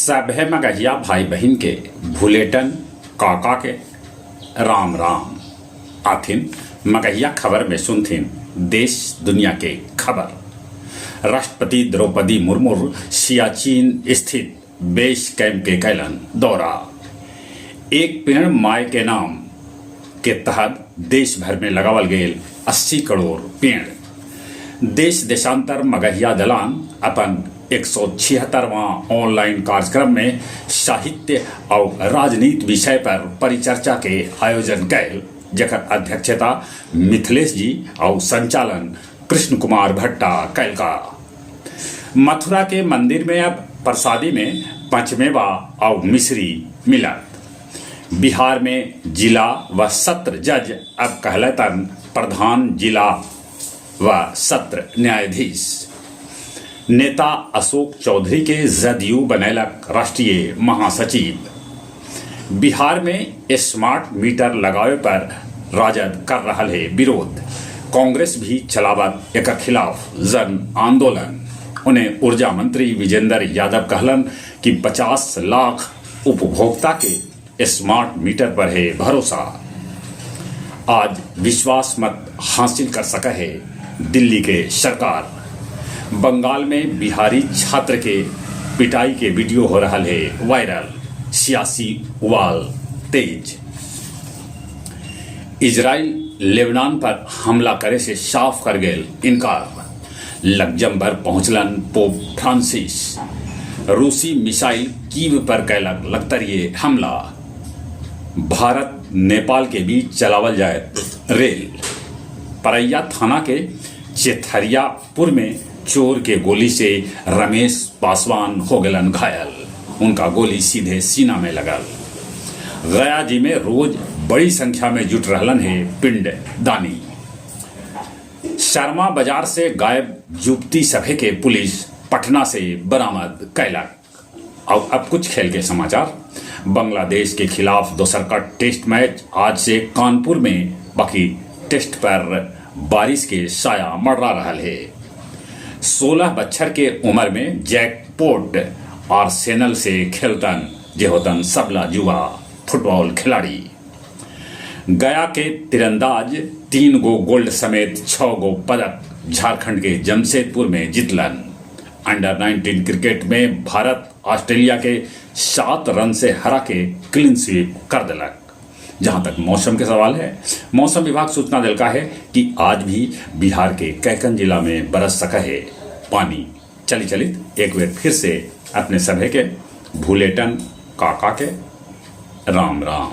सभे मगहिया भाई बहिन के भुलेटन काका के राम राम। आथिन मगहिया खबर में सुनथिन देश दुनिया के खबर। राष्ट्रपति द्रौपदी मुर्मू सियाचिन स्थित बेस कैंप के कैलन दौरा। एक पेड़ माय के नाम के तहत देश भर में लगावल गेल 80 करोड़ पेड़। देश देशांतर मगहिया दलान अपन 176वां ऑनलाइन कार्यक्रम में साहित्य आउ राजनीति विषय पर परिचर्चा के आयोजन कैल, जेकर अध्यक्षता मिथिलेश जी आउ संचालन कृष्ण कुमार भट्टा कैलका। मथुरा के मंदिर में अब प्रसादी में पंचमेवा आउ मिश्री मिलत। बिहार में जिला व सत्र जज अब कहलतन प्रधान जिला व सत्र न्यायाधीश। नेता अशोक चौधरी के जदयू बनैलक राष्ट्रीय महासचिव। बिहार में स्मार्ट मीटर लगावे पर राजद कर रहल हे विरोध। कांग्रेस भी चलावत एकर खिलाफ जन आंदोलन। उन्हें ऊर्जा मंत्री विजेंद्र यादव कहलन कि 50 लाख उपभोक्ता के स्मार्ट मीटर पर है भरोसा। आज विश्वास मत हासिल कर सका है दिल्ली के सरकार। बंगाल में बिहारी छात्र के पिटाई के वीडियो हो रहा है वायरल। सियासी उबाल तेज। इजराइल लेबनान पर हमला करे से साफ कर गेल इनकार। लग्जमबर्ग पहुंचलन पोप फ्रांसिस। रूसी मिसाइल कीव पर कैलक लश्तरीय हमला। भारत नेपाल के बीच चलावल जाए रेल। परैया थाना के चेथरियापुर में चोर के गोली से रमेश पासवान हो गलन घायल। उनका गोली सीधे सीना में लगल। गया जी में रोज बड़ी संख्या में जुट रहलन है पिंड दानी। शर्मा बाजार से गायब युवती सभे के पुलिस पटना से बरामद कैलक। और अब कुछ खेल के समाचार। बांग्लादेश के खिलाफ दोसर का टेस्ट मैच आज से कानपुर में, बाकी टेस्ट पर बारिश के साया मडरा रहा है। 16 बच्छर के उम्र में जैक पोर्ट आर्सेनल से खेलतन, जे होतन सबला युवा फुटबॉल खिलाड़ी। गया के तीरंदाज 3 गो गोल्ड समेत 6 गो पदक झारखंड के जमशेदपुर में जीतलन। अंडर 19 क्रिकेट में भारत ऑस्ट्रेलिया के 7 रन से हरा के क्लीन स्वीप कर दिलक। जहां तक मौसम के सवाल है, मौसम विभाग सूचना दिलका है कि आज भी बिहार के कैकन जिला में बरस सका है पानी। चली चलित एक बार फिर से अपने सभे के भूलेटन काका के राम राम।